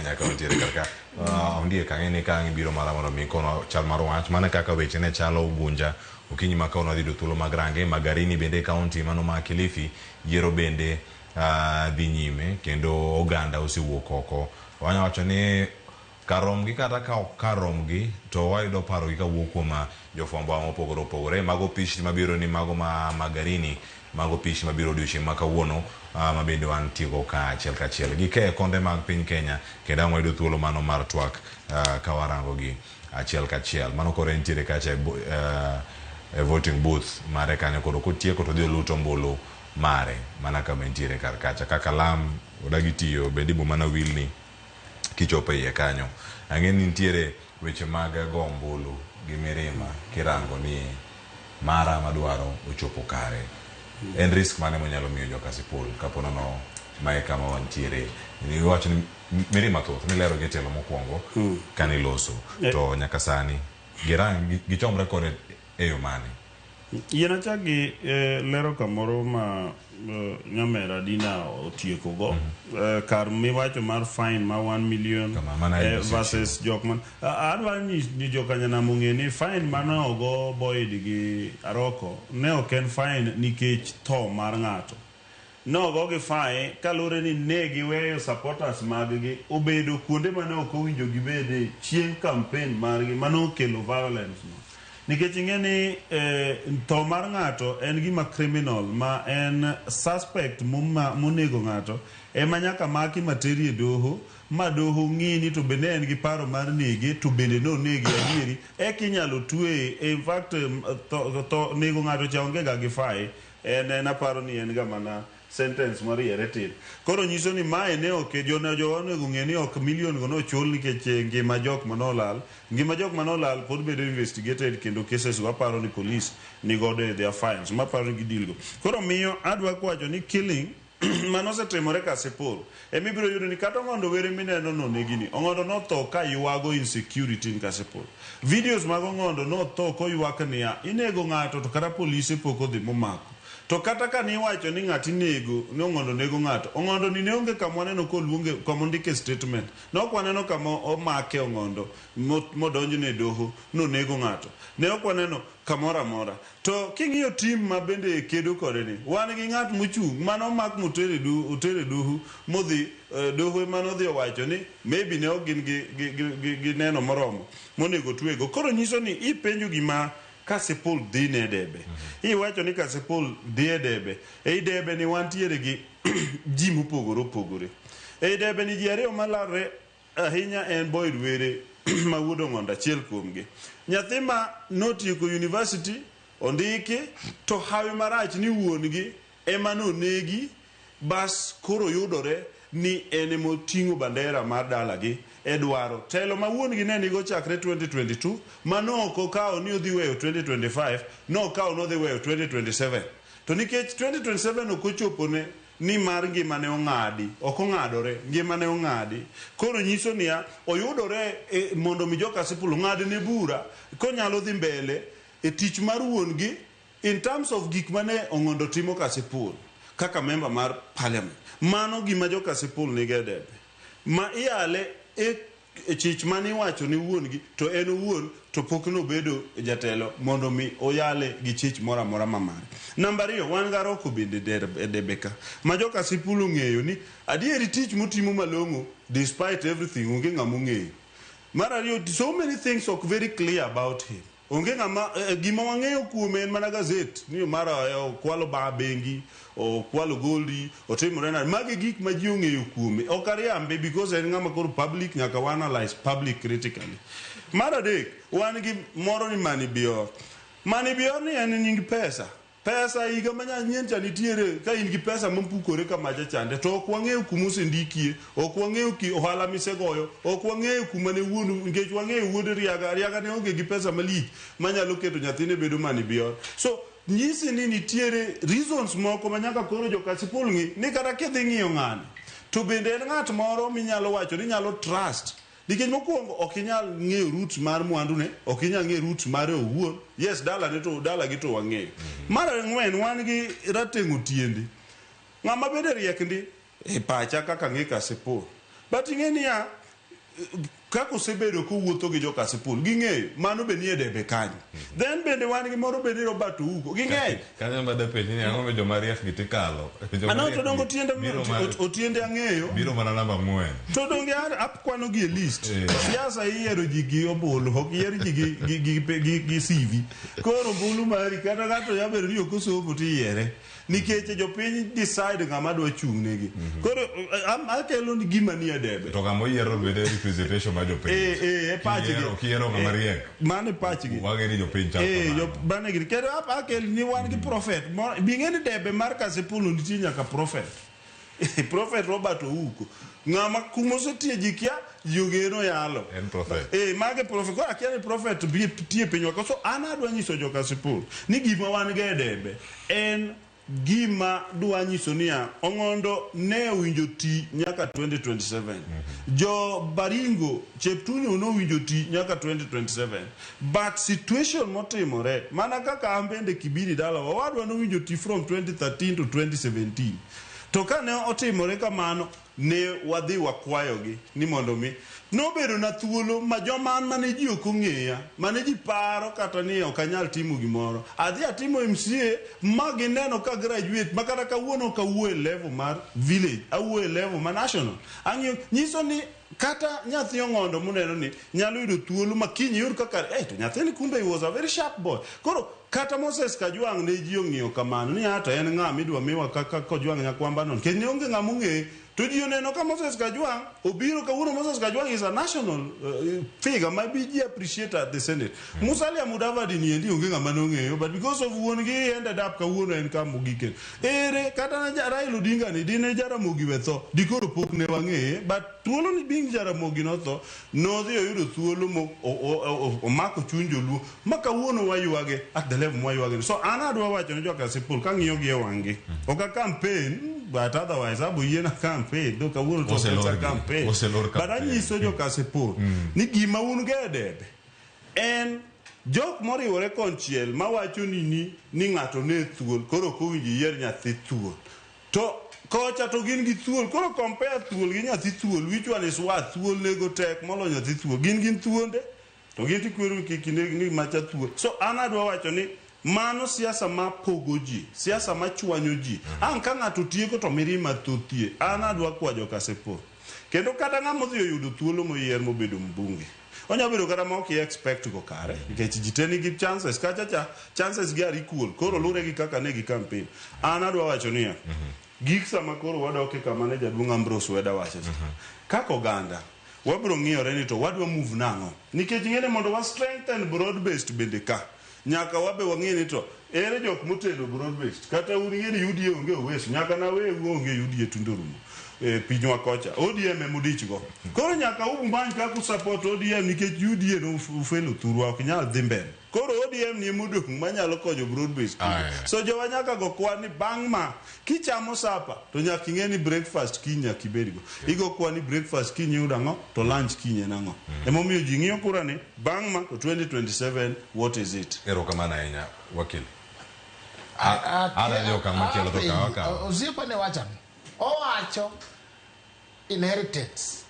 Kenya ka wantiere kar ka. Ondiek ang'e ni ka ang' ibiro mara mondo mi ikonwa chal mar wach. Mano e kaka weche ne chalo Ugunja okinyi ma kawuono wadhi yudo thuolo mag range. Magarini bende e kaunti mano ma Kilifi yiero bende dhi nyime kendo oganda osewuok oko. Wanya wacho ni Kar romgi kata ka ok kar romgi to wayudo parogi kawuok kuom jofwambowa mopogore opogore. Mago pichni mabiro ni mago ma Magarini, mago pichni mabiro odiochieng' ma kawuono ma bende wantiego ka achiel kachiel. Gike e konde mag piny Kenya kendo ang' wayudo thuolo mano mar twak ka warango gi achiel kachiel. Mano koro entiere kacha e voting booth mare kanyo koro kotieko to odhi olut ombulu mare mana kama entiere kar kacha. Ka kalam odagi tiyo bende ibo mana wilni kichopo e iye kanyo. Ang'e ni nitiere weche mag go ombulu gi mirima kirango ni mara madwaro ochopo kare. En risk mane monyalo miyo jo Kasipul kapo nono mae kama wantiere? Iwacho ni mirima thoth nilero gi e tielo mokwongo kane iloso to nyaka sani girang gichomre kode e yo mane? Yien achak gi lero kamoro ma nyamera Dina otieko go kar miwacho mar fine ma 1 million Kama, mana IEBC versus jok man adwa ni jokanyanam ong'e ni fine mane ogo Boyd gi Aroko ne ok en fine nikech tho mar ng'ato. Ne ogogi fine kaluwore ni ne giweyo supporters mag gi obedo kuonde mane ok owinjo gibede chieng' campaign margi mane okelo violence no. Nikech ing'e ni tho mar ng'ato en gima criminal ma en suspect monego ng'ato ema nyaka maki materi e doho ma doho ng'i ni to be ne en gi paro mar nege to bende nonege adieri eka inyalo tweye. In fact tho nego ng'ato cha onge ga gi fine En en aparo ni en ga mana sentence moriere tir. Koro nyiso ni mae ne ok jona jowa onego ng'e ni ok million go nochul nikech ngima jok manolal. Ngima jok manolal pod bedo investigated kendo cases go aparo ni police ni godo e their files maparo ni gideal go. Koro miyo adwa kwacho ni killing mano osetimore Kasipul ema ibiro yudo ni kata Ong'ondo Were mineno no negini Ong'ondo notho ka ywago insecurity in Kasipul. Videos mag Ong'ondo notho koywak niya inego ng'ato to kata polise pok odhi momako. To kata ka niwacho ni ng'at inego ni Ong'ondo nego ng'ato, Ong'ondo ni ne onge kama waneno koluonge kama ondike statement. Ne ok waneno kama omake Ong'ondo modonjne e doho nonego ng'ato. Ne ok waneno kamoro amora. To king'iyo team ma bende kedo kode ni, wan gi ng'at mochung' mane omak moter e doho, oter e doho modhi doho ema nodhi owacho ni maybe ne ok gin gi neno moromo monego otwego. Koro nyiso ni ipenjo gima Kasipul dhi ne e debe. Iwacho ni Kasipul dhi e debe. Ei debe ni wantiere gi ji mopogore opogore. Ei debe ni ji ariyo malarre Ahinya en Boyd Were ma wuod Ong'ondo achiel kuomgi. Nyathi ma notieko university, ondiki, to hawi marach ni wuon gi ema nonegi bas koro yudore ni en ema oting'o bandera mar dalagi e dwaro telo ma wuon gi ne nigo chakre 2022 ma ne ok okawo ni odhi weyo 2025, nokawo ni odhi weyo 2027. To nikech 2027 ok ochopone Nimar ngimane ong'adi, ok ong'adore, ngimane ong'adi. Koro nyiso niya, oyudore e, mondo mi jo Kasipul ong'adne bura konyalo dhi mbele e tich mar wuon gi in terms of gik mane Ong'ondo timo Kasipul kaka member mar parliament. Mano gima jo Kasipul nigo e debe. Ma iyale e E chich mane iwacho ne wuon-gi, to en owuon to pok nobedo jatelo mondo mi oyale gi chich moro amora ma mare. Namba ariyo, wan gi Aroko bende e debe ka, ma jo Kasipul ong'eyo ni adieri tich motimo malong'o despite everything onge ng'ama ong'eyo. Mar ariyo, so many things ok very clear about him. Onge ng'ama gima wang'eyo kuome en mana gazet ni mara okwalo ba bengi, okwalo goldi, otimore nade. Mago e gik ma ji ong'eyo kuome. Ok ariambe because en ng'ama koro public nyaka wa analyse public critically. Mar adek, wan gi moro ni Mani Bior. Mani Bior ni en nying pesa. Pesa higa ma nyien cha nitiere ka in gi pesa mopukore ka macha chande to ok wang'eyo kuma osendikie, ok wang'eyo ki ohala misegoyo, ok wang'eyo kuma ne wuonu nikech wang'eyo wuod Riaga, Riaga ne onge gi pesa malich manyalo keto nyathine bedo mani bior. So nyisi ni nitiere reasons moko ma nyaka koro jo Kasipul ng'i ni kata kidhi ng'iyo ng'ani to bende en ng'at moro minyalo wacho ni inyalo trust Nikech mokuongo ok inyal ng'eyo roots mar mwandune, ok inyal ng'eyo roots mare owuon. Yes, dalane to dalagi to wang'eyo. Mar ang'wen wan gi rateng' otiendi. Ng'ama bende riek ndi e pacha kaka ang'e Kasipul. But ing'e niya, Kaka osebedo kowuotho gi jo-Kasipul, ging'eyo, mano be nie debe kanyo. Then bende wan gi moro bende Robert Ouko, ging'eyo. Kanyo ma dapenji ni ang'o joma riek gi tikalo. Joma Ano riek to dongo gi tiende biro mar- otiende ang'eyo. Biro mana namba 4. To donge an akwano gi e list. Eh. Siasa iyiero ji gi ombulu, ok yier ji gi, gi, gi, gi, gi CV. Koro ombulu mari kata ng'ato nyalo bedo ni ok osomo to iyiere. Nikech jopiny decide ng'ama dwa chung' negi. Koro akelo ni gima nie debe. To ng'ama oyiero bende representation mar jopiny. Eh, eh, e pachgi. Kiyiero ng'ama riek. Mano e pachgi. Wang'e ni jopiny chal Eh, kamano. jo bane gini. Kendo akel ni wan gi prophet. Bing'e ni debe mar Kasipul nitie nyaka prophet. Prophet Robert Ouko. Ng'ama kumosetiye ji kia, ji ogeno yalo. En prophet. Eh, mage prophet. Koro akia ni prophet bi tie pinywa. Koso an adwa nyiso jo Kasipul ni gima wan go e debe en gima dwa nyiso niya Ong'ondo ne owinjo ti nyaka 2027. Jo Baringo Cheptunyo nowinjo ti nyaka 2027. But situation motimore mana kaka an bende Kibiri dalawa owadwa nowinjo ti from 2013 to 2017. To kane otimore kamano ne wadhi wakwayogi ni mondo mi nobedo na thuolo ma joma an mane ji ok ong'eya mane ji paro kata ni ok anyal timo gimoro adhi atimo MCA ma gineno ka graduate ma kata kawuono ok awuo e level mar village awuo e level ma national ang'iyo nyiso ni kata nyathi ong'ondo muneno ni nyalo yudo thuolo ma kiny iyud kaka hey, to nyathini kumbe he was a very sharp boy koro kata Moses Kajwang' ne ji ong'iyo kamano ni ato en ng'a midwa miwa kaka Kojwang' nyakwamba no nikech ne onge ng'ama ong'eye to ji oneno ka Moses Kajwang' obiro kawuono Moses Kajwang' is a national figure ma bi ji appreciate at the Senate Musalia Mudavadi ni endi onge ng'ama nong'eyo but because of wuon gi he ended up kawuono en kama ogike ere kata na Raila Odinga ni dine Jaramogi we tho dikoro pok ne wang'eye but thuolo ni being Jaramogi notho nodhi oyudo thuolo mo omako chuny joluo ma kawuono waywage at the level mwaywage so an adwa wacho ne joka Kasipul kang'iyo gi e wang'gi ok a campaign but otherwise abo yiena campaign do kawuono to ok Oselor en gi. campaign Oselor but campaign. anyiso jo Kasipul ni gima un go e debe en jok moriwore konchiel mawacho ni ni ng'ato ne thuol koro ok owinjo iyier nyathi thuol to kocha to gin gi thuol koro compare thuol gi nyathi thuol which one is worth thuol nego tek molo nyathi thuol gin thuonde to gin tikweru kik ineg ni macha thuol so an adwa wacho ni mano siasa ma pogo ji siasa ma chwanyo ji ang' ka ng'ato tieko to mirima thothie an adwa kwa jo Kasipul kendo kata ng'ama odhi oyudo thuolo moyier mobedo mbunge onyalo bedo kata ma ok i expect go kare nikech ji te nigi chances kacha cha chances gi are equal koro lure gi kaka ne gi campaign an adwa wacho niya gik sama koro wadok e kama ne jaduong' Ambrose Weda wacho cha kaka oganda wabiro ng'iyore ni to wadwa move nang'o nikech ing'e ni mondo wa strengthen broad based bende ka nyaka wabe wang'e ni to ere jok motelo broad based kata un ing'e ni UDA onge Oweso nyaka naweu onge UDA tunde orumo e pinywa kocha ODM ema udich go koro nyaka umany kaka usupport ODM nikech UDA no ufelo thurwa ok nyal dhi mbele koro ODM ni emodong' manyalo konyo broad based so jowa nyaka go kwan ni bang' ma kichamo sapa to nyaka ing'e ni breakfast kiny nyaka ibedgo igo kwan ni breakfast kiny iyudo ang'o to lunch kiny en ang'o emomiyo ji ng'iyo kura ni bang' ma to 2027 what is it Erokamano ahinya wakil. An adhi okang' machielo to kaw akawa. Osiepa ne wacho ang'o? Owacho inheritance.